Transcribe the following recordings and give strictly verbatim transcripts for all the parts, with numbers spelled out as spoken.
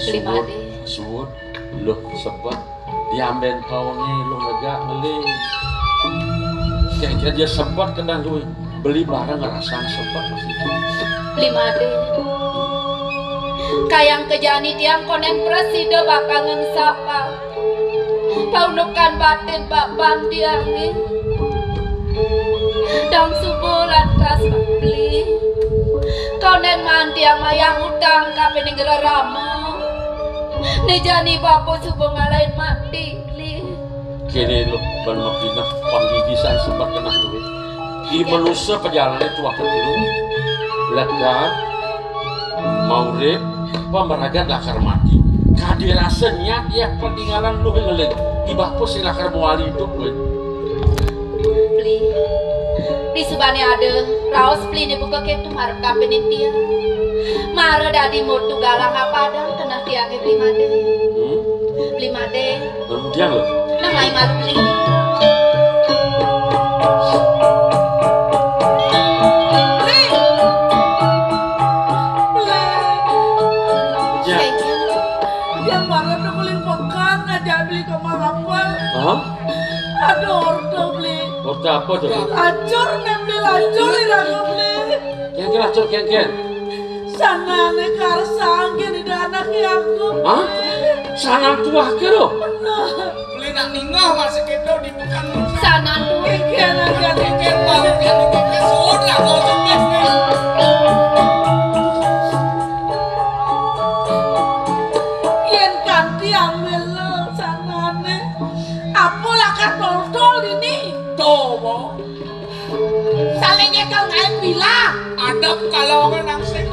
Beli Suwun, Madé. Suwun. Luh, sebet. Diambén paoné luh lega ngeling. Kéngkén ja sebet kéné luh. Beli bareng ngrasang sebet masih. Beli Madé. Kayang ka jani tiang kondén prasida bakal ngengsapang paundukan batin bapan tiangé. Dong suba lantas Beli. Kondén maan tiang mayah utang kapining rerama. Né jani bapa suba ngalahin mati, Beli. Kéné luh, ban mapineh panggigisan sebet keneh luh. I manusa pajalané tuah telu. Lega, maurip, pamragat lakar mati. Kadi rasa nyat ya patinggalan luh ngeling. I bapa sing lakar mawali idup, wé. Beli. Disubané ada raos Beliné buka kéto marep kapining tiang. Mara dadi mutu galang apadang keneh tiangé Beli Madé. Hmm? Beli Madé. Kemudian loh. Nang lain malu Beli. Beli. Ya. Beli. Yang mara tuh kuling pekan ngajak Beli ke Malapal. Hah? Aduh, orta Beli. Orta apa tuh? Lacur né Beli, lacur iraga Beli. Kéngkén lacur, kéngkén. Sanané karsang kén ida anaké aku. Hah? Sanan tuaké lo? Bener. Beli nak ningeh masih kéto di pekan. Sanan tuaké. Kéngkén aja. Kéngkén balik yang dikeke sudah kau sukses nih. Yén kanti ambil lo sanané. Apa lakar toltol dini? Tuh, Bo. Saling nyekel ngaé pilah. Adep kalau orang nangsik.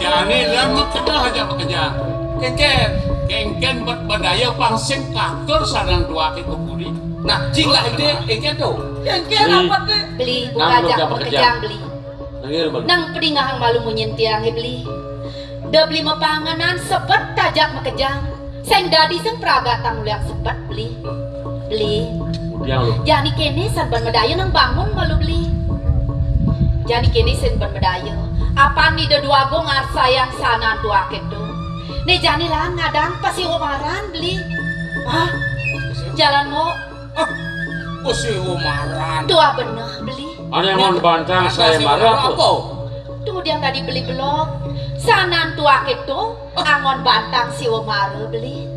Jani lan makeneh aja makejang. Kéngkén, kéngkén bet badaya pang sing katur sanan tuaké ka puri. Nah, cing lah ide, kéngkén to. Kéngkén apa té? Beli, buka aja makejang, Beli. Nang padingehang malu munyin tiangé Beli. Da Beli mapangenan sebet tajak makejang. Sing dadi sing pragatang ulian sebet Beli. Beli. Jani kéné san ban madaya nang bangun malu Beli. Jani kéné san ban madaya. Apan Ida Dwagung ngarsayang sanan tuaké to. Né jani lan ngadang pasiwa maran Beli. Hah? Jalan mo. Ah, pasiwa maran. Tuah beneh Beli. Ané angon bantang sayembara apa? Tuh dia tadi Beli belog. Sanan tuaké to angon bantang siwa mara Beli.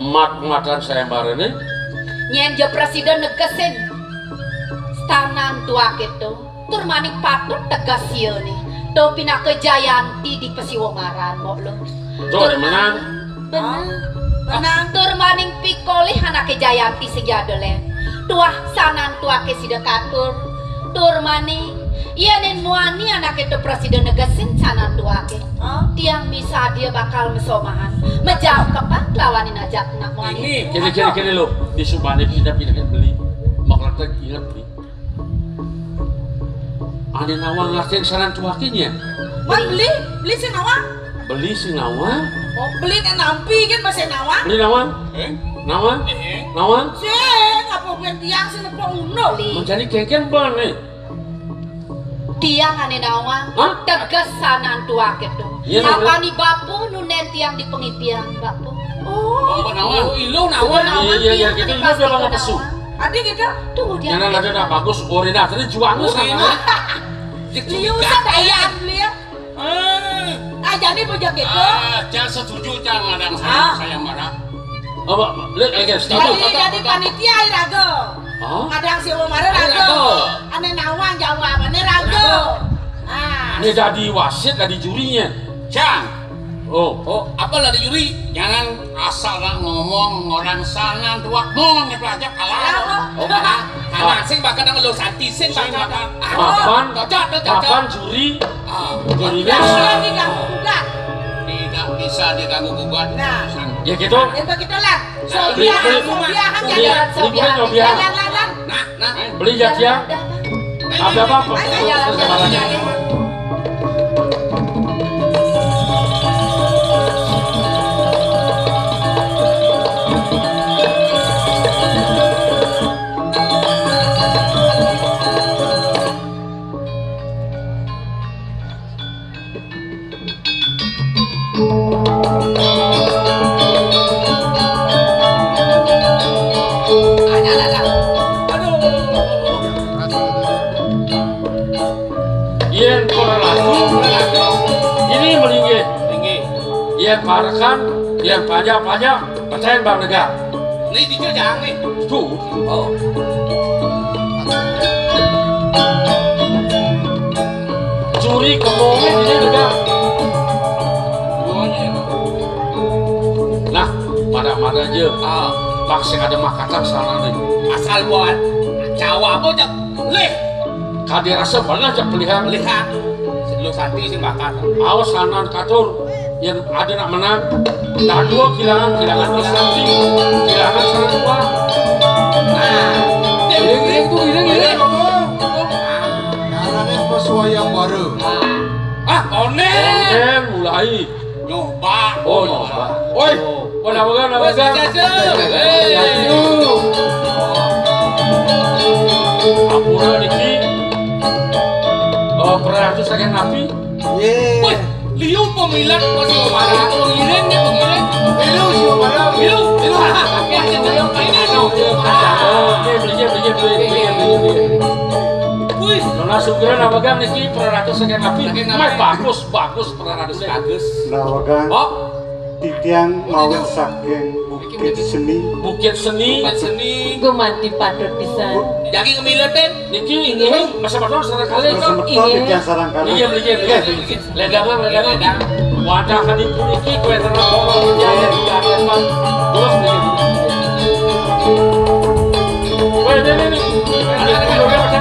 Mat-matan sayembarané. Nyén ja prasida negesin sanan tuaké to. Tur maning patut teges ia né. To pinaka Jayanti di pasiwa maran, Mbok Luh. Tur menang. Bener. Menang. Tur maning pikolih anaké Jayanti sing ja ada lén. Tuah sanan tuaké sida katur. Tur maning yén muani anaké to prasida negesin sanan tuaké. Tiang misadia bakal masomahan. Majakepan lawanin ajak nak muani. Kéné, kéné, kéné lo. Disubané pindah-pindahin Beli. Makletek inget Beli. Ané nawang lakin sanan tuaké nyén. Wan Beli, Beli sing nawang. Beli sing nawang. Oh, Beli nek nampi kan masih nawang. Beli nawang. Eh? Nawang. Eh? Nawang. Sing apa ben tiang sing nepok uno. Beli. Menjadi kéngkén bané. Tiang ané nawang. Hah? Teges sanan tuaké to. Iya, nawang. Apani bapa nundén tiang di pangipian, bapa. Oh, nawang. Oh, ilu nawang. Iya, iya, iya, gitu. Ilu nawang. Adi gitu. Tuh, dia. Jangan ada nak bagus, orina tadi juang sana. Liu sadaya Beli ya. Ah, jadi bujang gitu. Ah, cang setuju cang ngadang saya, saya marah. Apa? Lek, eh, setuju. Jadi, jadi panitia iraga. Hah? Ngadang si Umar iraga. Ané nawang jawabané raga. Ah. Ini dadi wasit, dadi jurinya. Cang. Oh. Oh, apa lah dicuri? Jangan asal nak ngomong orang sana tuak ngomong itu aja kalah. Oh, kalah. Kalah sing bakal nang lo santi sing bakal. Mapan, cocok tuh, cocok. Mapan juri. Ah, juri. Tidak diganggu gugat. Tidak bisa diganggu gugat. Nah. Ya gitu. Itu kita lah. Sobiahan, sobiahan, sobiahan. Nah, nah. Beli jatian. Ada apa? Yén perlaku, ini melinggih. Inggih. Yén parekan, yén panjang-panjang, percaya Bang Negak. Ini dijajang nih. Tuh. Oh. Curi kebongnya ini Negak. Nah, pada-pada aja. Ah. Bang sing ada makatan sana nih. Asal buat Jawa apa, Jak? Lih. Kade rasa belah, Jak, pelihan. Pelihan. Lu santi sing makan. Awas sanan katur. Yang ada nak menang. Dah dua kilangan, kilangan lu santi. Kilangan sana dua. Nah. Giring, giring, tuh, giring, giring. Ngomong, ngomong. Ngomong. Ngomong. Ngomong. Ngomong. Ngomong. Ngomong. Ah, onen. Onen, mulai. Nyoba. Oh, nyoba. Woi, oh, napa kan, napa kan? Wes, jajan. Hei. Ampura niki. Oh, peratu saking napi? Ye. Woi, liu pemilat masih marah. Pengiring nih, pengiring. Liu, siu marah. Liu, liu. Oke, aja, ayo, ayo, ayo. Oke, beli, beli, beli, beli, beli, beli. Wih. Nona Sugih napa kan niki peratu saking napi? Saking napi. Mas, bagus, bagus. Bagus. Nah, Wagang. Oh. Titiang mawi saking Bukit Seni. Bukit Seni. Bukit Seni. Gumanti patut pisan. Jagi ngemiletin. Niki, inggih. Masa betul sareng kalih. Masa betul, inggih. Titiang sareng kalih. Inggih, inggih, inggih. Ledangan, ledangan. Wadah kali puniki kue terang kolor. Inggih. Terus niki. Woi, ini, ini. Ada, ada, ada. Ada, ada,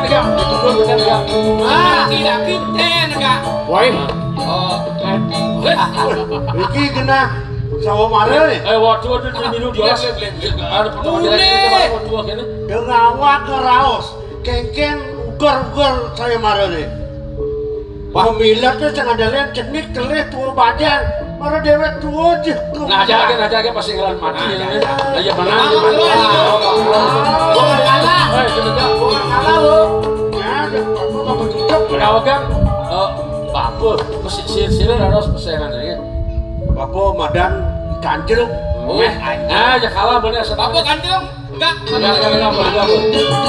ada. Ah, tidak, tidak, enggak. Woi. Oh. Iki genah sawo mare nih. Eh, waduh, waduh, dua minggu dua belas. Ada pertama kali kita baru dua kene. Dengawa keraos, kengkeng uger-uger saya mare nih. Pemilat tuh sing andalen cenik telih tuwa badan. Mara dhewek tuwa jeh. Nah, aja lagi, aja lagi pasti ngelan mati ya. Iya, benar. Bukan kalah. Eh, sudah. Bukan kalah, lo. Ya, apa begitu? Kawagang, eh, bagus. Mesti sir-sir harus pesengan ya. Bapak madan kancil. Oh, ah, ya kalah bener. Bapak kancil. Enggak. Enggak, enggak, enggak, enggak, enggak.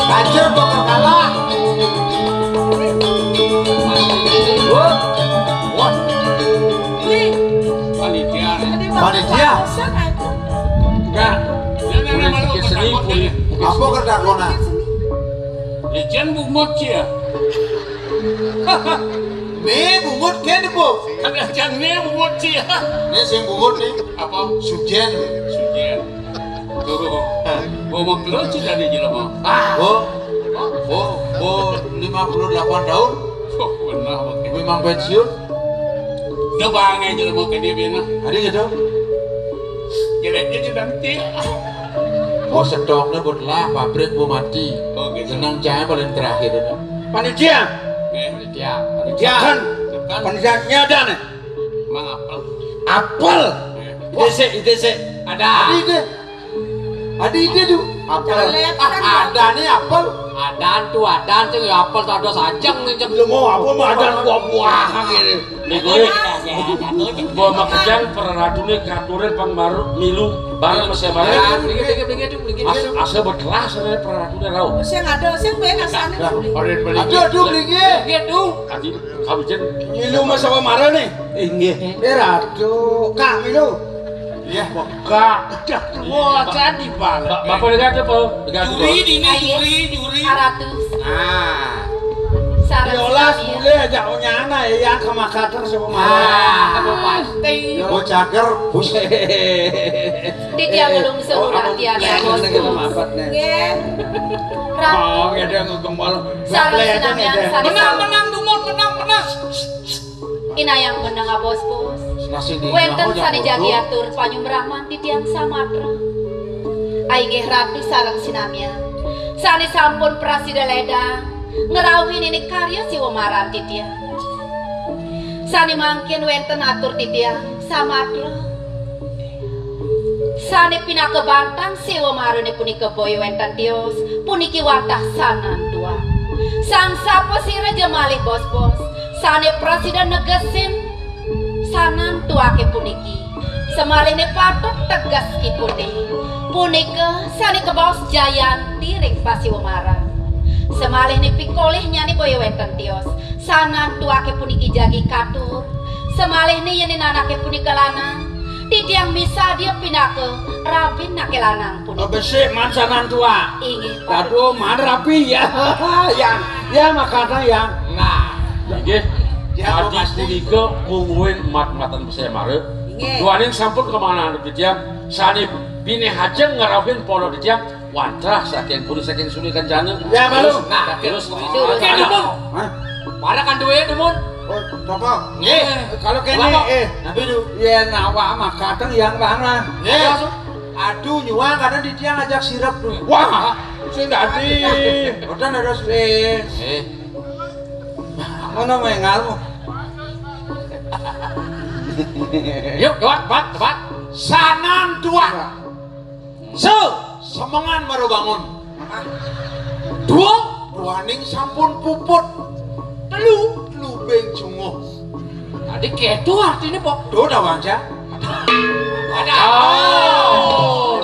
Kancil bakal kalah. Wah. Wah. Panitia. Panitia. Enggak. Udah bikin seni, puri. Apa kerja kona? Licin bungut sih ya. Nih bungut kan, Bu? Kan yang nih bungut sih ya. Ini sing bungut nih. Apa? Sujen. Sujen. Tuh. Bawa keluar sih dari jelema. Ah. Oh. Oh, oh, lima puluh delapan tahun. Oh, benar, Bang. Memang pensiun. Udah bangai jelema ke dia bina. Ada gitu. Jeleknya juga nanti. Oh, setoknya buat lah, pabrik mau mati. Oh, gitu. Senang cahaya paling terakhir itu. Panitia. Eh. Panitia. Panitia. Kan. Kan. Panitia ada nih. Emang apel? Apel. Eh. Ide sik, ide sik. Ada. Ada ide. Ada ide tuh. Apel. Ada nih apel. Ada tuh, ada tuh ya apel tak ada sajeng nih, Cek. Lu mau apa mah ada buah-buahan ini. Niku, gua makejang peraratuné katurin pang maru milu bareng sama saya bareng. Nah, mriki, mriki, mriki, mriki. Asa, asa betelah sama peraratuné rau. Sing ada, sing ben asane. Nah, beli. Aduh, aduh, mriki. Mriki, aduh. Kadi, kawijen. Milu mas sama mara nih. Inggih. Eh, Ratu, Kak Milu. Iya. Kak, udah tua kan di balik. Ba-, Bapak dengar tuh, Pak. Dengar tuh, Pak. Juri dini, juri, juri. Aratus. Nah. Sareng diolah sami. Boleh aja onyana ya, yang kemakatan sama. Ah, pasti. Yo cager, buset. Titiang ulung seluruh tiang ya, Bos. Nggih. Oh, ngedeng ngegembal. Sareng sinamian, sareng. Menang, menang, Bungut, menang, menang. Inayang meneng, Bos, Bos. Wénten sané jagi atur panyumbraman titiang samatra. Ainggih Ratu sareng sinamian. Sané sampun prasida ledang ngrauhin ini karya siwa maran titiang. Sané mangkin wénten atur titiang samatra. Sané pinaka bantang siwa marane punika boya wénten tios, puniki wantah sanantua. Sang sapa sira jemalih bos-bos, sané prasida negesin sanantua Puniki, samalihne patut tegesipune, punika sane kabaos Jayanti ring Pasiwa Maran. Samalihne pikolihnyane boya wenten tios, sanan tuake puniki jagi katur. Samalihne yene nanake punika lanang, titiang misadia pinaka rabinake lanang punika. Besik man sanan tuak. Inggih, Patut. Aduh, man rapi ya. Yang, ya makana yang. Nah, inggih. Ya, adi punika mungguing mat-matan Pasai Mara. Inggih. Duaning sampun kamangan anak titiang, sane pinih ajeng ngrauhin pondok titiang, wantah saking puri saking suri kencana. Ya, malu. Terus, nah, terus. Terus. Oke, dumun. Hah? Para kan duwe, dumun. Oh, sapa? Nggih. Kalau kene, eh, napi du? Yen awak makateng yang bang lah. Nggih. Aduh, nyuwang kadang titiang ajak sirep tu. Wah, sing dadi. Mboten harus, eh. Eh. Ngono mengal. Yuk, debat, debat, debat. Sanan tuak. Se, semengan baru bangun. Dua, duaning sampun puput. Telu, lubeng cunguh. Tadi keto artine, Pok. Tuh, dah, Bang, ya. Ada. Oh.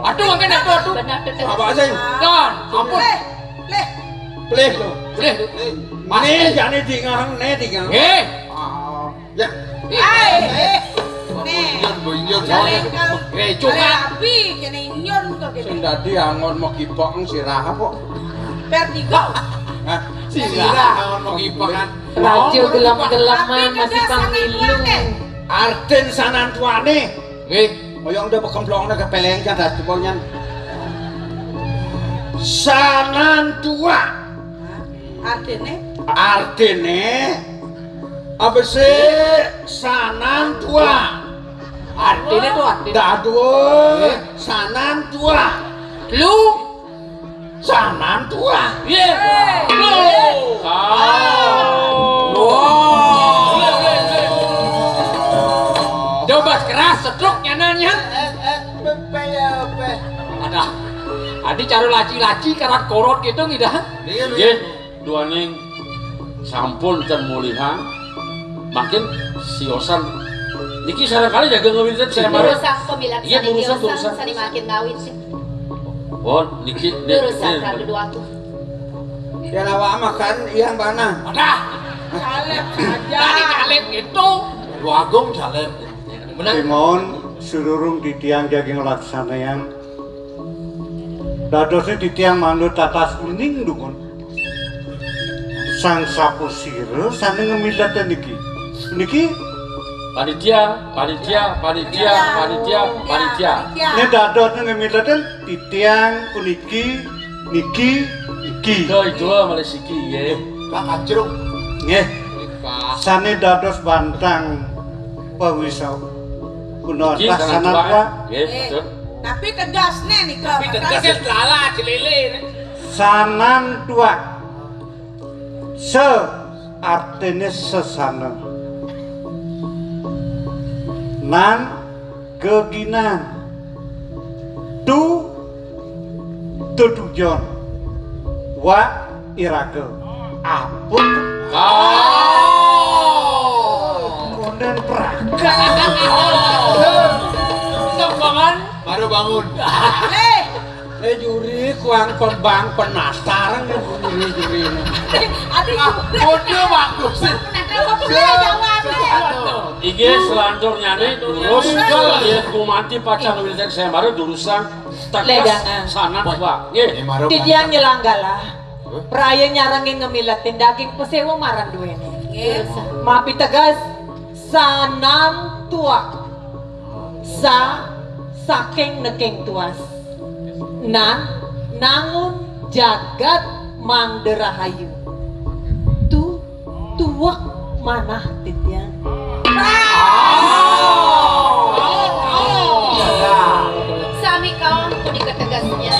Aduh, mangke nek aduh. Benar, benar. Apa sih? Don, ampun. Leh, leh. Pleh lo. Pleh. Mas. Ne jane dingang, ne dingang. Nggih. Ah, ya. Ai, eh. Nih. Inyon, bo inyon. Jalengkal. Eh, cuma. Rabi kene inyon kok kene. Sing dadi angon makipok sirah apa? Vertigo. Hah? Sirah angon makipok kan. Raja gelem-geleman masih pamilu. Artin sanan tuane. Nggih. Kaya udah bekemplongnya ke pelengnya dah jebulnya. Sanan tua. Artine? Artine apa sih sanan tua? Artine tuh artine. Dah dua. Nggih. Sanan tua. Lu Sanan tuah. Ye. Lo. Wah. Coba keras setruk nyananya. Ada. Adi cara laci-laci karat korot gitu ngidah. Nggih, duaning sampun ten mulihang. Makin siosan. Niki sareng kali jaga ngawinten saya marah. Durusang pamilet. Iya, sane durusang, tiosan durusang. Sane makin ngawit sih. Oh, niki, niki, durusang niki. Ratu Dewata. Ya, lawa makan yang mana? Ada. Caleb saja. Tadi Caleb itu. Lu Agung Caleb. Menang. Timon, sururung titiang jagi nglaksanayang. Dadosne titiang manut tatas uning dumun. Sang sapasira sane ngemileten niki? Niki? Panitia, panitia, panitia, panitia, panitia. Panitia. Ne dadosne ngemileten titiang puniki, niki, niki. Ida, ida, malih siki, nggih. Kak Ajrung. Nggih. Sane dados bantang pawisa. Puniki sanan tuak. Nggih, betul. Tapi tegasne nika. Tapi tegasne lala celele. Sanan tuak. Se artine sesana. Nan geginan. Tu tetujon. Wa iraga. Apa? Oh. Konden praga. Sembangan baru bangun. Eh, juri kuang pembang penatar juri-juri. Aduh, kode bagus. Inggih, selanturnyane durus. Yen gumanti pacang wilten semare durusang tegas. Ledangan. Sanan, Pak. Nggih. Titiang nyelang galah. Praya nyarengin ngemiletin daging pasewa maran duene. Nggih. Mapi tegas, sanan tuak. Sa saking neking tuas. Nan nangun jagat mangda rahayu. Tu tuak manah titiang. Sami kaon punika tegasnya.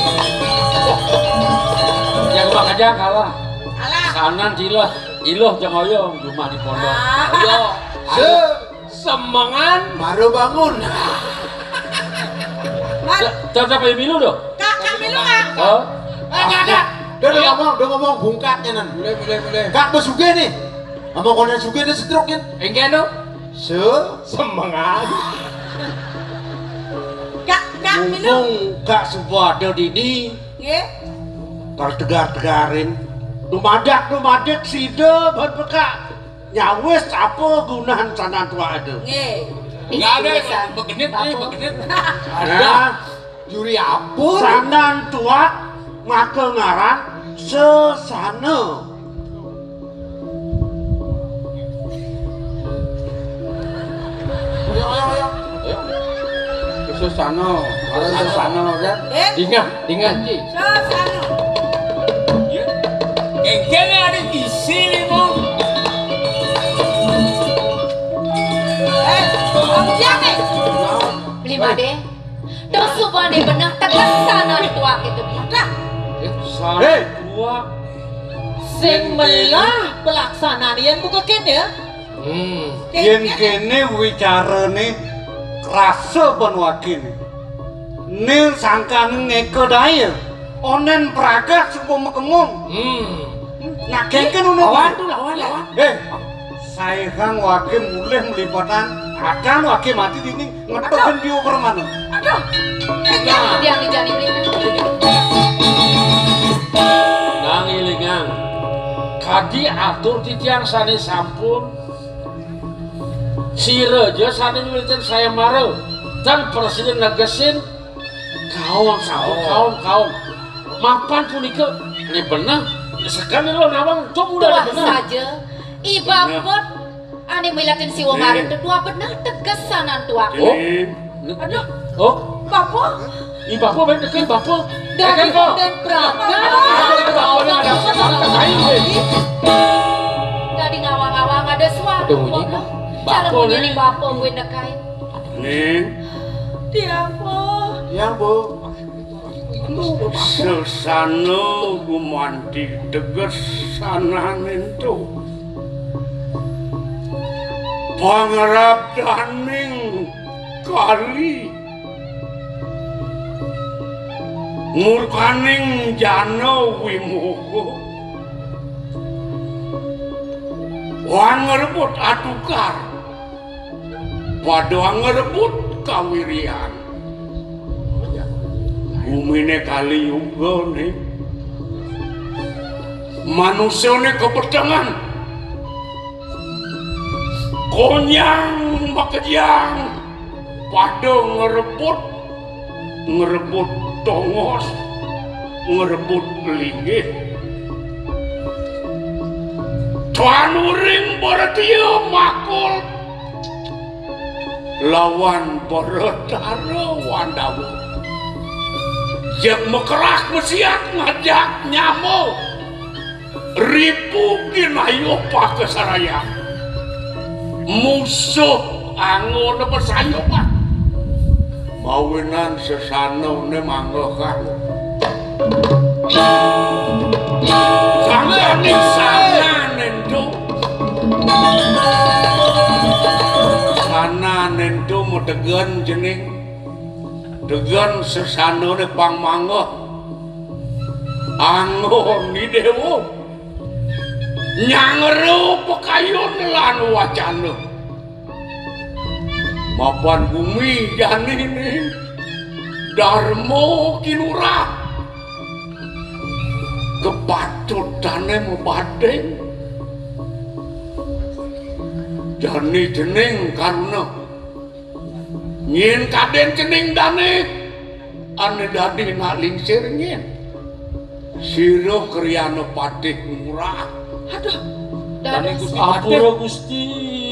Yang bakal kalah. Alah. Sanan cileh, iluh jeng oyong, jumah di pondok. Ah. Ayo. Ayo. Semengan baru bangun. Mat. Tetap ayo milu doh. Kak, Kak milu, Kak. Oh. Eh, Kak, Kak. Udah, udah ngomong, udah ngomong bungkatnya nan. Boleh, boleh, boleh. Kak besuge nih. Apa kono sugih ne stroke, Kin? Enggak, no. Se? Semengan. Kak, Kak, minum. Mumpung Kak Suba ada dini, nggih, tertegar-tegarin. Dumadak, dumadak sida ban pekak nyawis apa gunan sanan tuak ada. Nggih. Enggak ada. Begenit nih, begenit. Ada. Nah, juri apa? Sanan tuak maka ngaran sesana. Ayo, ayo, ayo. Ayo. Sesana, ngaran sesana, kan? Eh? Dingah, dingah, Ci. Sesana. Iya. Kengkene ada isi nih, Bang. Eh, Bang Jani. Beli Made. Terus subane beneh teges sanan tuak itu. Dah. Eh, sanan tuak. Sing melah pelaksanaan yen buka kene. Hmm. Yen kene wicarane rasa ban wakine. Ning sangkane ngeka daya. Onen pragat supa makemung. Hmm. Nak kengken uno. Lawan tuh, lawan, lawan. Eh, saihang wake mulih mlibatan, akan wake mati dini ngetohin biu permana. Aduh. Nah. Dia dijani ini. Nang ilingang. Kadi atur titiang sane sampun. Sira ja sane nulitin sayembara. Dan presiden negesin kaon sampun, oh, kaon, kaon. Mapan punika, ne beneh, sekali lo nawang, to mudah. Tuah beneh saja. I bapa ane milatin siwa, eh, mara tetuah beneh teges sanan tuak. Oh. Aduh. Oh. Bapa. I bapa ben teges bapa. Dadi, eh, kan, kok? Konden pragat. Aduh, bapa ne ada apa? Lain, eh. Dadi ngawang-ngawang ada suara. Tunggu, bapa. Cara bapa, bunyi ne. Bapa kuwi nekai. Ning. Tiang, Bu. Tiang, Bu. Sesana gumanti teges sanane ento. Pangrabdaning kali. Murkaning jana wimoha. Wang ngrebut atukar. Pada ngrebut kawiryan. Gumine Kali Yuga ne. Manusane kepetengan. Konyang makejang. Pada ngrebut, ngrebut tongos, ngrebut linggih. Tuanuring Baratia makul lawan Baratara Wandawa. Jeg mekerah mesiat ngajak nyama. Ripu kinayuh pakasarayang. Musuh anggona pasayuban. Mawinan sesanane manggehan. Sangkaning sanane ento. Sanane ento medegen jening. Degen sesanane pang manggeh. Anggon Ni Dewa. Nyangera pakayun lan wacana. Mapan gumi janine Darma Kinurah. Kepatutane mabading. Jani jening karuna. Nyen kaden cening dane ane dadi nak lingsir nyen. Sira kriyana patih murah. Aduh. Dane Gusti Patih. Ampura Gusti.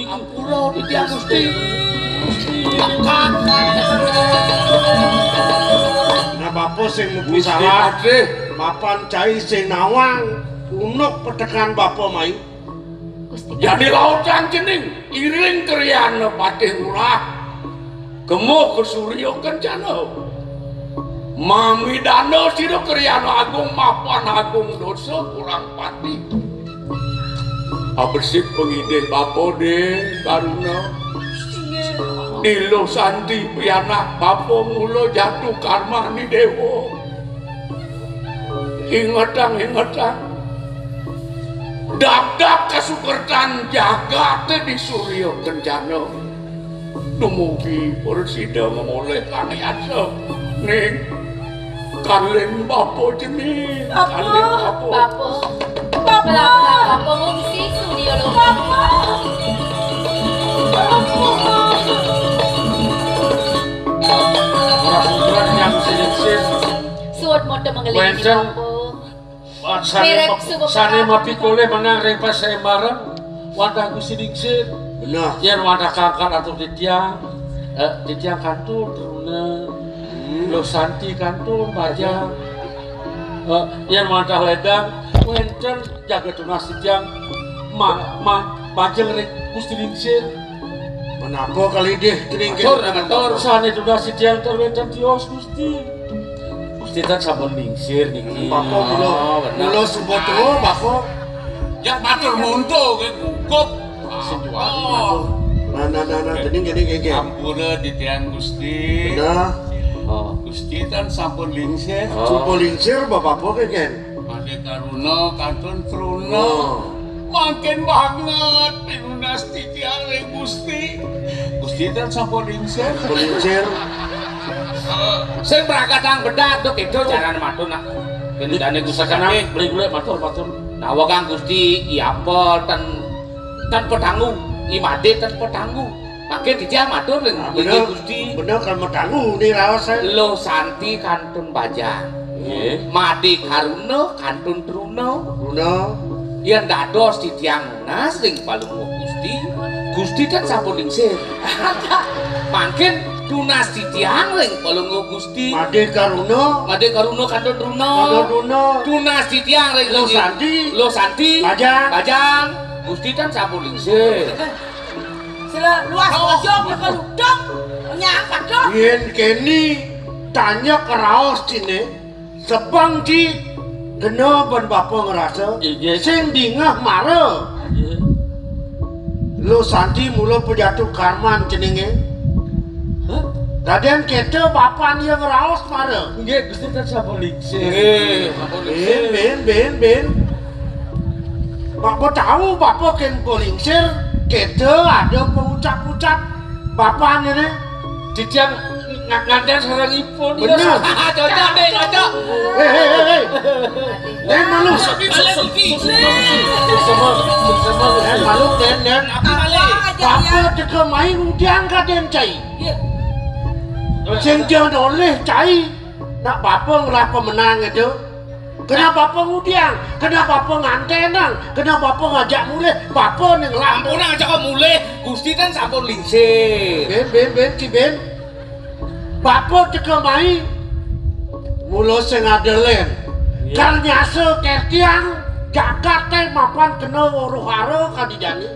Ampura titiang Gusti. Gusti. Nah, bapa sing mupu salah. Patih. Mapan cai sing nawang unuk petekan bapa mai. Gusti. Jani lautang cening iring kriyana patih murah. Kemuh ke surya kencana. Mamidana sira kriyana agung mapan agung dosa kurang pati. Abesik pangidih bapa de karuna. Diluh santi pianak bapa mula jatuh karma Ni Dewa. Ingetang, ingetang. Dap-dap kasukertan Jagaté di Surya Kencana. Dumugi prasida mamolih kaniasa ning kalin bapa jeni. Bapa. Kalin bapa. Bapa. Bapa. Bapa ngungsi Surya Loka. Bapa. Bapa. Ora kuburan yang sing-sing. Suwun mata mengelilingi. Wénten. Bapa. Sané Mirip map-, suku sané petani. Mapikolih menang ring pasembaran, wantah Gusti Lingsir. Bener. Yén wantah kangkat atur titiang, eh, titiang kantun truna. Hmm. Loh Santi kantun bajang. Eh, yén wantah lédang, wénten jaga tunas titiang ma-, ma-, majeng ring Gusti Lingsir. Menapa kali dih, Tring? Atur, atur, sané tunas titiang tur wénten tios, Gusti. Gusti tan sampun lingsir niki. Bapa mula, oh, bener. Mula suba tua, Bapa. Ya matur muntuk, nggih, gugup. Sing juari matur. Nah, nah, nah, nah, gini, gini, gini, gini. Ampura titiang Gusti. Bener. Oh. Gusti tan sampun lingsir. Oh. Sampun lingsir, Bapa, Bapa, gini, gini. Madé karuna kantun truna. Oh. Mangkin banget pinunas titiang ring Gusti. Gusti tan sampun lingsir. Sampun lingsir. Sing prakatang bedak tuh gitu carane matur nak. Kendane Gusti sekenang Patih. Beli golek matur, matur. Nawa Kang Gusti, iya apa ten, ten petanggu, imade ten petanggu. Mangke titiang matur ring, nah, inggih bener, Gusti. Bener kan petanggu ni raos, eh. Loh Santi kantun bajang. Nggih. Made karuna kantun truna. Truna. Yen dados titiang nunas ring Palungguh Gusti, Gusti kan sampun lingsir. Mangkin tunas titiang ring Palungguh Gusti. Made karuna. Made karuna kantun truna. Kantun truna. Tunas titiang ring Loh Santi. Loh Santi. Bajang. Bajang. Gusti kan sampun lingsir. Sila luas bojong tekan udang. Nyangkat dong. Yen keni tanya keraos cine. Sebeng ci kena ban bapa ngerasa. Inggih. Sing dingeh mara. Inggih. Loh Santi mula pejatuh karman jenenge. Hah? Daden keta bapan iya ngraos mara. Nggih, Gusti kan sampun lingsir. Nggih, sampun lingsir. Bin, bin, bin, bin. Bapa tahu bapa ken lingsir, keta ada pengucap-ucap bapan ini. Titiang ng-, nganten sareng ipun. Bener. Cocok deh, cocok. Hei, hei, hei, hei. Den malu. Suksema, suksema, suksema. Den malu, den, den. Apa malih? Bapa teka mai ngudiang ka den cai. Iya. Sing ja nolih cai. Nak bapa ngelah pemenang itu. Kena bapa ngudiang, kena bapa ngantenang, kena bapa ngajak mulih, bapa ning lampu. Ampun, aja kok mulih, Gusti kan sampun lingsir. Ben, ben, ben, ci ben. Bapa teka mai, mula sing ada len. Iya. Kal nyasa kertiang, jagate mapan kena uruhara kadidani.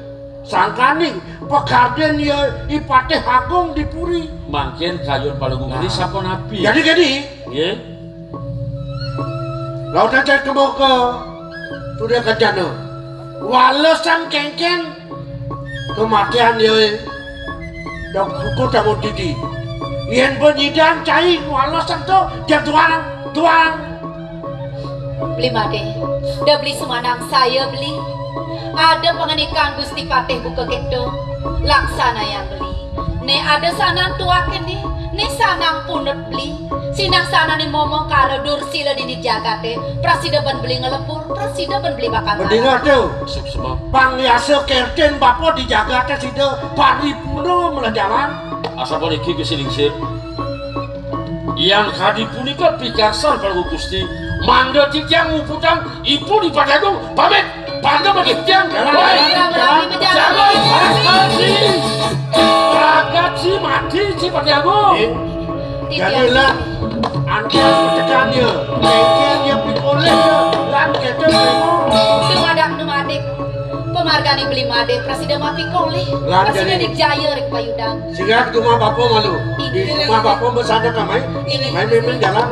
Sangkaning pakarden ya I Patih Agung di puri. Mangkin kayun Palungguh Gusti sampun napi. Jadi, jadi. Nggih. Laut aja kemoko sudah kejana. Walesan kengken kematian ya. Dok buku tamu didi. Yen penyidang cai walesan to, dia tuang, tuang. Beli Made, da beli sumanang saya beli. Ada pangandikan Gusti Patih buka keto, laksanayang beli. Ne ada sanan tuaken ne, ne sanang punut beli. Sinah sanane momong karo dursila dini jagate, prasida ban beli ngelebur, prasida ban beli bakal. Mendingan tuh. Suksma. Pang yasa kerten bapa di jagate sida paripurna melejalan. Asal pun iki ke silingsir. Yang kadi punika pikarsan Palungguh Gusti, mangda titiang muputang ipun I Patih Agung pamit. Pangga bagi titiang. Jalan, jalan, jalan, jalan. Pragat si mati si Patih Agung. Eh, jadilah angkat tekan ya. Kengkeng ya pikoleh ya. Lan kete memang. Dumadak dumadik. Pemargane Beli Made prasida mapikolih. Lan prasida jani. Digjaya ring payudan. Singat ke rumah bapa malu. Di rumah bapa bersada kamai. Main-main jalan.